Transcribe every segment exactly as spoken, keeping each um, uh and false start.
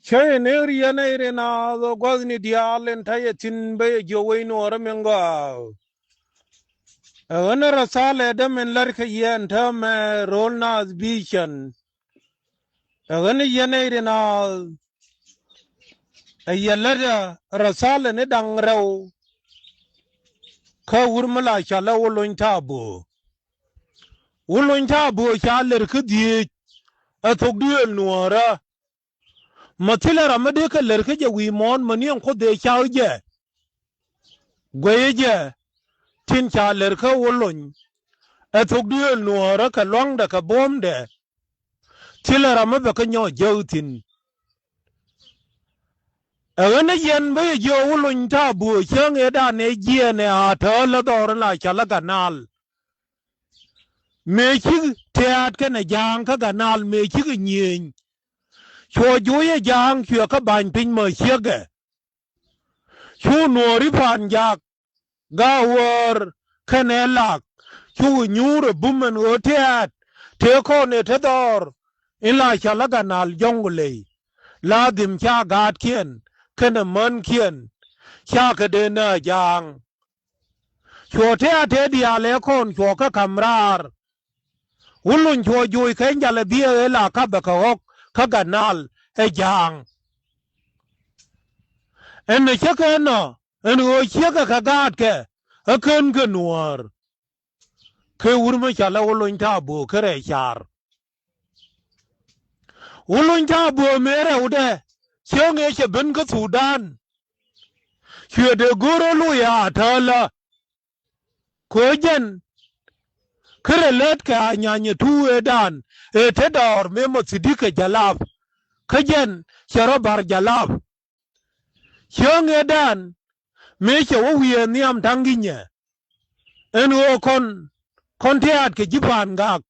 Cä yɛ ner yɛn ɛ ri naath ɛ gua̱thni diaal in ta̱yɛ thi̱n bä yɛ jiök wec nuɔɔrä min gɔaa. Ɛ ɣän ɛ rɔ thalɛ däm in lät kɛ yɛn täämɛ ro̱l naath bi̱i̱cän. Ɛ ɣän ɛ yɛn ɛ ri naath ɛ yɛ lät ɛ rɔ thalɛ ni da̱ŋ rɛw. Kä wur mi la cɔal ɛ Wä Lony Ta̱a̱ Böö. Wä Lony Ta̱a̱ Böö ca lɛr kä dhieec ɛ thok duëël nuɔɔrä. Ma thilɛ ram mi dee kɛ lɛr kä jɛ wi̱i̱ muɔ̱ɔ̱n mäni ɛn Kuoth dee cak jɛ. Guɛyä jɛ tin ca lɛr kä Wä Lony ɛ thok duëël nuɔɔrä kɛ lua̱ŋdɛ kɛ buɔ̱mdɛ. Thilɛ ram mi bɛ kä nyɔk jäk thi̱n. Ɛ ɣän ɛ yɛn bä yɛ jiök Wä Lony Ta̱a̱ Böö cäŋ ëëdan ëë jiɛɛn ɛ a tääl ɛ dhɔr in la cɔal ɛ Ganaal. Mëë cik tɛ̈t kɛnɛ ja̱a̱ŋ kä Ganaal mëë cik ɛ nyiëëny. Cuɔ joc ɛ ja̱a̱ŋ cuɛ kä ba̱ny piny mä ciekɛ. Cu nuɔɔri pa̱a̱n jak ga̱a̱ wäär kɛnɛ lak. Cukɛ nyuur ɛ bum ɛn ɣöö tɛ̈t tëë kɔn ëë te dhɔr in la cɔal ɛ Ganaal jɔ̱ŋ ley. La dhim ca gaatkiɛn kɛnɛ mänkiɛn ca kɛ dee nääc ja̱a̱ŋ. Cuɔ tɛ̈t tëë diaal ëë kɔn cuɔ kä ka̱m raar. Wä Lony cuɔ joc kɛ jal ɛ biɛ ëë la ka̱pɛ kɛ ɣɔ̱k kä Ganaal ɛ ja̱a̱ŋ. Ɛn ɛ cä kɛ nɔ ɛn ɣöö ciekɛ kɛ gaatkɛ ɛ kän kɛ nuäär. Kɛ wur mi cɔal ɛ Wä Lony Ta̱a̱ Böö kä Rɛɛ Car. Wä Lony Ta̱a̱ Böö mëë rɛwdɛ cäŋ ëë cɛ ben kä Thudan. Cuɛ dee go̱o̱r ɛ loc a tääl ɛ. Kɛ ɣöö jɛn kä rɛ lät kɛ a nyanyɛ tuueedan ëë te dɔɔr mëë ma thi̱di̱ kɛ jalap. Kä jɛn cɛ rɔ ba̱r jalap. Cäŋ ëëdan mëë cɛ wä wi̱i̱ ɛ nhiam ta̱ŋ gi̱nyɛ. Ɛn ɣöö kɔn kɔn tɛ̈t kɛ ji̱ pa̱a̱n gak.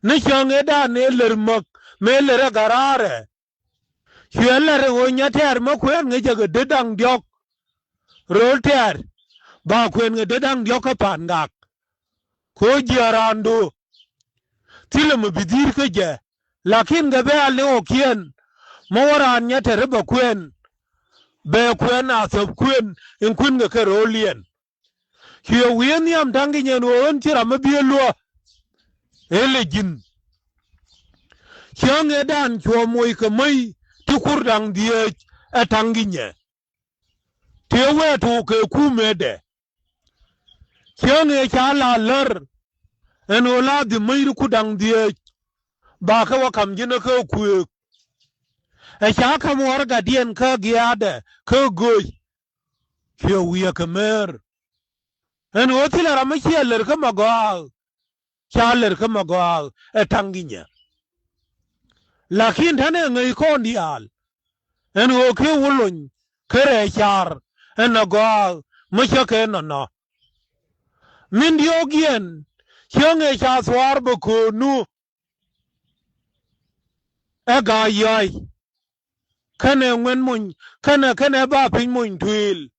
Ni cäŋ ëëdan ëë lär mäk mëë lär ɛ garaarɛ. Cuɛ lär ɛ ɣöö nyɛ tɛ̈r mä kuɛɛn ŋäcɛ kɛ dee da̱ŋ diɔ̱k. Ro̱l tɛ̈r ba kuɛɛn kɛ dee da̱ŋ diɔ̱k kä pa̱a̱n gak. Kɛ ɣöö jiääk raandu thilɛ mi bi dhi̱i̱r kä jɛ. Lakin kɛ bɛ a li̱w ɔ kiɛn mi wä raan nyɛ tɛ̈r i̱ bɛ kuɛɛn. Bɛ kuɛɛn a thöp kuën in kui̱n kɛ kɛ ro̱l yɛn. Cuɛ wi̱i̱ nhiam ta̱ŋ gi̱nyɛ ɛn ɣöö ɣän ci ram mi bi ɛ luäk. Ëë lɛ ji̱n. Cäŋ ëëdan cuɔ moc kɛ mäc ti kur da̱ŋ dhieec ɛ ta̱ŋ gi̱nyɛ. Tëë wee tok kɛ kumɛdɛ. Cäŋ ëë ca la lär ɛn ɣöö la dhim mäc ti kur da̱ŋ dhieec. Ba kɛ wä ka̱m ji̱n ɛ kä kuëëk. Ɛ ca ka̱m warɛgadiɛn kä giaatdɛ kä gööc. Cuɛ wi̱i̱ ɛ kɛ mer. Ɛn ɣöö thilɛ ram mi ciɛ lär kä ma gɔaa. Ca lär kä ma gɔaa ɛ ta̱ŋ gi̱nyɛ. Lakin ta̱nɛ ŋäc kɔn diaal. Ɛn ɣöö kɛ Wä Lony kä Rɛɛ Car ɛn a gɔaa mi cä kɛ nɔnɔ. Min diɔ̱ɔ̱k yɛn cäŋ ëë ca thuaar bä köönu. Ɛ Ga̱a̱c Yɔac kɛnɛ Ŋuɛn Mony kɛnɛ kɛnɛ Ba Piny Mony Tuëël.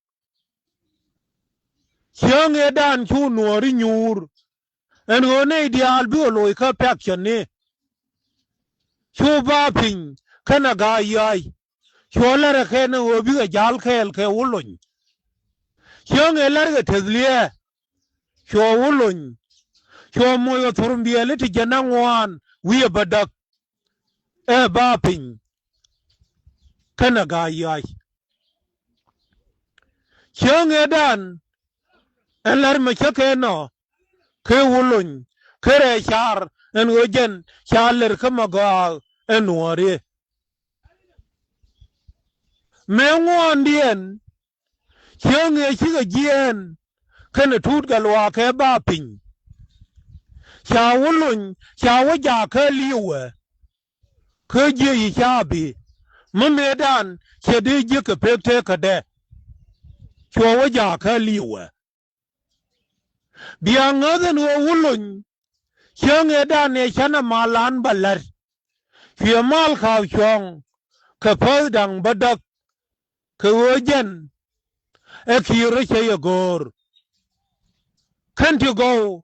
Cäŋ ëëdan cu nuɔɔri nyuur. Ɛn ɣöö nɛy diaal bikɛ loc kä pɛ̈k cɛ ni. Cu Ba Piny kɛnɛ Ga̱a̱c Yɔac. Cuɔ lärɛ kɛn ɛ ɣöö bikɛ ja̱l kɛɛl kɛ Wä Lony. Cäŋ ëë lärkɛ teth liɛɛ. Cuɔ Wä Lony. Cuɔ moc ɛ thurbiɛli ti jiɛn da̱ŋ ŋuan wi̱i̱ ɛ bädäk. Ɛ Ba Piny kɛnɛ Ga̱a̱c Yɔac. Cäŋ ëëdan ɛn lär mɛ cä kɛ nɔ kɛ Wä Lony kä Rɛɛ Car ɛn ɣöö jɛn ca lär kä ma gɔaa ɛn nuɔɔri. Mëë ŋuɔ̱ɔ̱ndiɛn cäŋ ëë cikɛ jiɛɛn kɛnɛ Tuut Gatluak kɛ Ba Piny. Ca Wä Lony ca wä jaak kä li̱wɛ. Kä jiëc i̱ ca bi mi mëëdan cɛ dee jiäk kɛ pek teekädɛ. Cuɔ wä jaak kä li̱wɛ. Bia ŋäth ɛn ɣöö Wä Lony cäŋ ëëdan ëë canɛ mal an bä la̱t. Cuɛ mal ka̱a̱k cuɔ̱ɔ̱ŋ kɛ päth da̱ŋ bädäk. Kɛ ɣöö jɛn ɛ ki̱i̱r rɔ cä yɛ go̱o̱r. Kɛn ti gɔw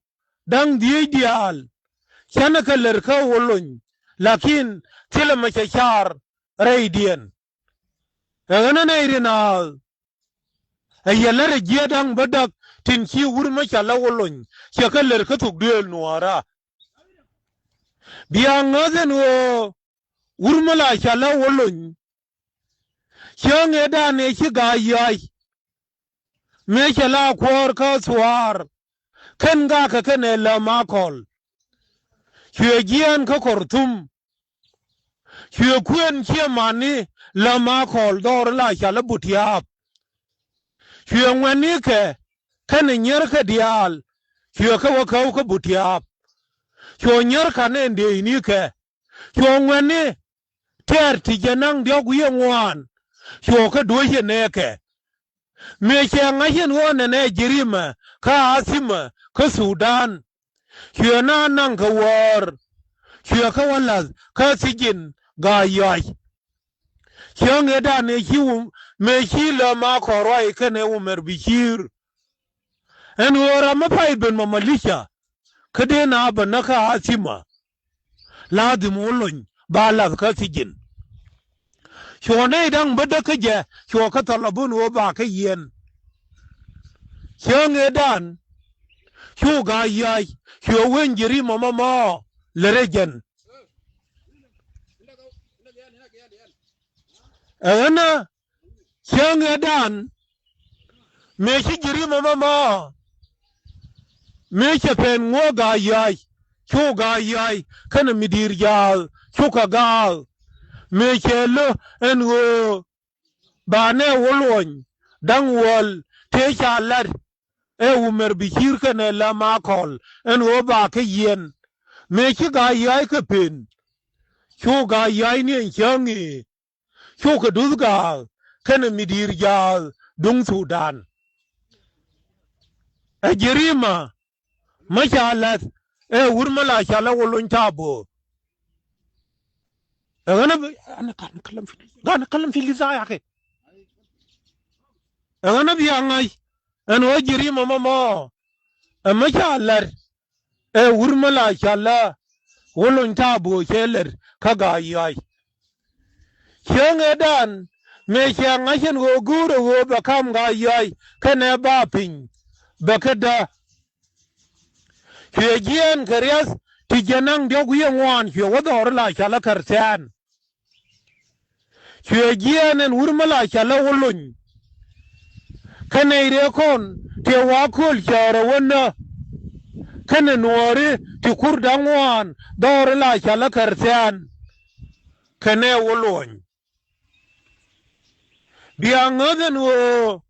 da̱ŋ dhieec diaal canɛ kɛ lär kä Wä Lony. Lakin thilɛ mɛ cɛ car rɛydiɛn. Ɛ ɣän ɛ nɛy ri naath. Ɛ yɛ lät ɛ jiɛɛt da̱ŋ bädäk tin ci wur mä cä lä wä lony cɛ kä lät kä thok duëël nuɔ̱ɔ̱ra. Bia ŋäth ɛn ɣöö wur mä la cä lä wä lony. Cäŋ ëëdan ëë ci ga̱a̱c yɔ̱a̱c. Mëë cɛ la kuäär kä thuaar kɛn gakɛ kɛnɛ läm a kɔl. Cuɛ jiɛɛn kä Kɔrthum. Cuɛ kuën ciɛ mani läm a kɔl dhɔr la cal a but yaap. Cuɛ ŋuɛ̈tnikɛ kɛnɛ nyiärkɛ diaal. Cuɛ kɛ wä käw kä but yaap. Cuɛ nyiärkɛ nɛ ndëëcnikɛ. Cuɛ ŋuɛ̈tni tɛɛr ti jɛ naŋ diɔ̱k wi̱i̱ ŋuan. Cuɛ kä duec yɛ nɛɛkɛ. Mëë cɛ ŋa̱c ɛn ɣöö nɛnɛ jirimɛ kä Athimɛ kä Thudan. Cuɛ na naŋ kɛ wäär. Cuɛ kä wä la̱th kä thijin ga̱a̱c yɔ̱a̱c. Cäŋ ëëdan ëë ci wum mëë ci läm a kɔn ruac kɛnɛ wumɛr bi ci̱i̱r. Ɛn ɣöö ram mi pay ben mɔ malica. Kä dee na bä näkä Athimä. Ladhim wä lony ba lath kä thijin. Cuɔ nɛy da̱ŋ bädäk kä jɛ cuɔ kä thɔl abun ɣöö ba kä yiɛn. Cäŋ ëëdan cu ga̱a̱c yɔ̱a̱c cuɛ wen jirimä mɔmɔ lɛ rɛy jɛn. Ɛ ɣänä cäŋ ëëdan mëë ci jirimä mɔmɔ. Mëë cɛ pɛn ŋuɔ ga̱a̱c yɔ̱a̱c cu ga̱a̱c yɔ̱a̱c kɛnɛ mi di̱i̱r jaath cukɛ ga̱a̱c. Mëë cɛ lo̱ ɛn ɣöö ba nɛ wä luɔny da̱ŋ wäl tëë ca la̱t. Ɛ wumɛr bi ci̱i̱r kɛnɛ läm a kɔl ɛn ɣöö ba kä yiɛn. Mëë ci ga̱a̱c yɔ̱a̱c kɛ pen cu ga̱a̱c yɔ̱a̱c ni ɛn cäŋ i̱ cukɛ duth ga̱a̱c kɛnɛ mi di̱i̱r jaath duŋ Thudan. Ɛ jirimä mä ca la̱th ɛ wur mä la ca lä wä lony ta̱a̱ bo̱o̱r. Ɛ ɣänä bi ɣänä kalam fi ɣänä kalam fi lithayakɛ. Ɛ ɣänä bi a ŋa̱c ɛn ɣöö jirimä mɔmɔ ɛ mä ca la̱th. Ɛ wur mä la ca lä wä lony ta̱a̱ bo̱o̱r cɛ lät kä ga̱a̱c yɔ̱a̱c. Cäŋ ëëdan mëë cɛ ŋa̱c ɛn ɣöö go̱o̱rɛ ɣöö bɛ ka̱m ga̱a̱c yɔ̱a̱c kɛnɛ ba piny bɛ kä dä. Cuɛ jiɛɛn kɛ riath ti jɛ naŋ diɔ̱k wi̱i̱ ŋuan cuɛ wä dhɔr la ca lä kɛr thiaan. Cuɛ jiɛɛn ɛn wur mä la ca lä wä lony. Kä nɛy rɛɛ kɔn tëë wa kööl cäärä wä nä. Kɛnɛ nuɔɔri ti kur da̱ŋ ŋuan dhɔr la ca lä kɛr thiaan. Kɛnɛ wä luɔny. Bia ŋäth ɛn ɣöö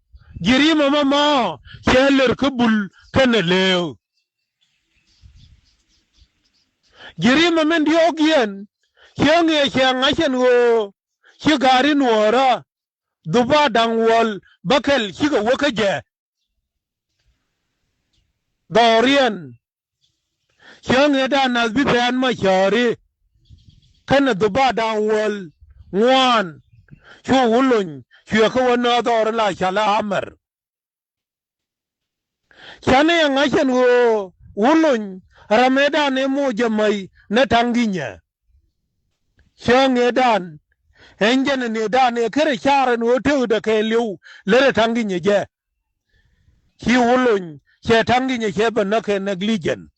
jirimä mama cɛ lär kä bul kɛnɛ lëëw. Jirimä min diɔ̱ɔ̱k yɛn cäŋ ëë cɛ ŋa̱c ɛn ɣöö ci gaari nuɔɔrä. Dhupa da̱ŋ wäl bäkɛl cikɛ wä kä jɛ. Dhɔriɛn cäŋ ëëdan nath bi pɛn ma cääri. Kɛnɛ dhupa da̱ŋ wäl ŋuan cu wä lony cuɛ kä wä nääth dhɔri la ca lä amɛr. Canɛ yɛ ŋa̱c ɛn ɣöö wä lony ram ëëdan ëë moc jɛ mäc nɛ ta̱ŋkinyɛ. Cäŋ ëëdan ɛn jɛn ɛn ëëdan ëë kärɛ car ɛn ɣöö tëkdɛ kɛɛliw lät ɛ ta̱ŋkinyɛ jɛ. Ci wä lony cɛ ta̱ŋkinyɛ cɛ bä näk kɛ negligent.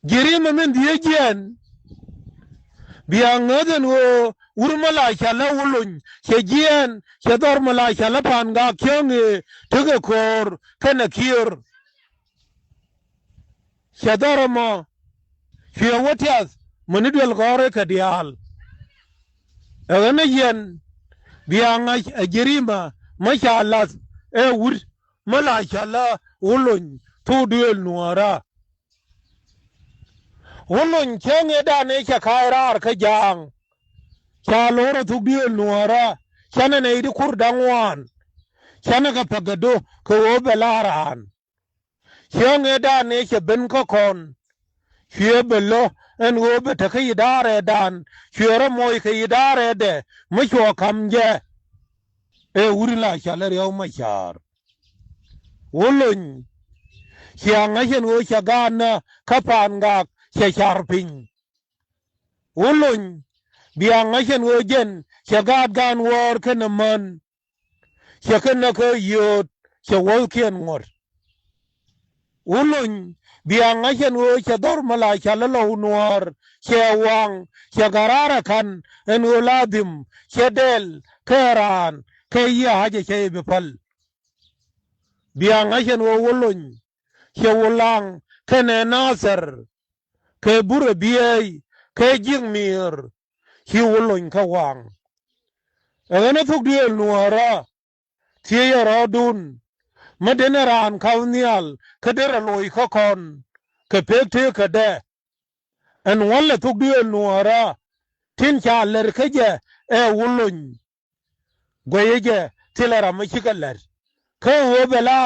Jirimä min dhiec jiɛn bia ŋäth ɛn ɣöö wur mä la ca lä wä lony cɛ jiɛn cɛ dhɔr mä la ca lä pa̱a̱n gak cäŋ ëë tekɛ ko̱o̱r kɛnɛ kiër. Cɛ dhɔr ɛmɔ cuɛ wä tiath mäni duel gɔ̱rä kɛ diaal. Ɛ ɣän ɛ yɛn bia ŋa̱c ɛ jirimä mä ca lath ɛ wur mä la ca lä wä lony thok duëël nuɔ̱ɔ̱rä. Wä lony cäŋ ëëdan ëë cɛ ka̱a̱c raar kä ja̱a̱ŋ. Ca lo̱rä thok duëël nuɔ̱ɔ̱rä. Canɛ nɛy ti kur da̱ŋ ŋuan. Canɛ kɛ pek kɛ do̱ kɛ ɣöö bɛ la̱a̱ raan. Cäŋ ëëdan ëë cɛ ben kä kɔn. Cuɛ bɛ lo̱ ɛn ɣöö bɛ te kä idaarɛ dan cuɛ rɔ moc kɛ idaarɛ dɛ mi cuɔ ka̱m jɛ. Ëë wuri la ca lä riɛw ma ca̱a̱r. Wä lony cia ŋa̱c ɛn ɣöö cɛ gaatnä kä pa̱a̱n gak cɛ car piny. Wä lony bia ŋa̱c ɛn ɣöö jɛn cɛ gaat gan wäär kɛnɛ män, cɛ kɛn nä kä yio̱o̱t, cɛ wäthkiɛn ŋuɔ̱t. Wä lony, bia ŋa̱c ɛn ɣöö cɛ dhɔr mi la ca lä lɔw nuäär, cɛ waŋ, cɛ garaar ɛ ka̱n, ɛn ɣöö la dhim, cɛ dɛl, kɛ raan, kɛ yia̱a̱c ɛ cɛ i̱ bi päl. Bia ŋa̱c ɛn ɣöö wä lony, cɛ wä laŋ, kɛnɛ nathɛr, kɛ burɛ biey, kɛ ji̱k mi̱i̱r, ci wä lony kä waŋ. Ɛ ɣän ɛ thok duëël nuäärä, thiecä rɔɔdun, mi denɛ raan ka̱th nhial, kä derɛ loc kä kɔn, kɛ pek teekädɛ. Ɛn wälɛ thok duëël nuäärä, tin ca lɛr kä jɛ ɛ wä lony. Guɛyä jɛ thilɛ ram mi cikɛ lɛr. Kä ɣöö bɛ la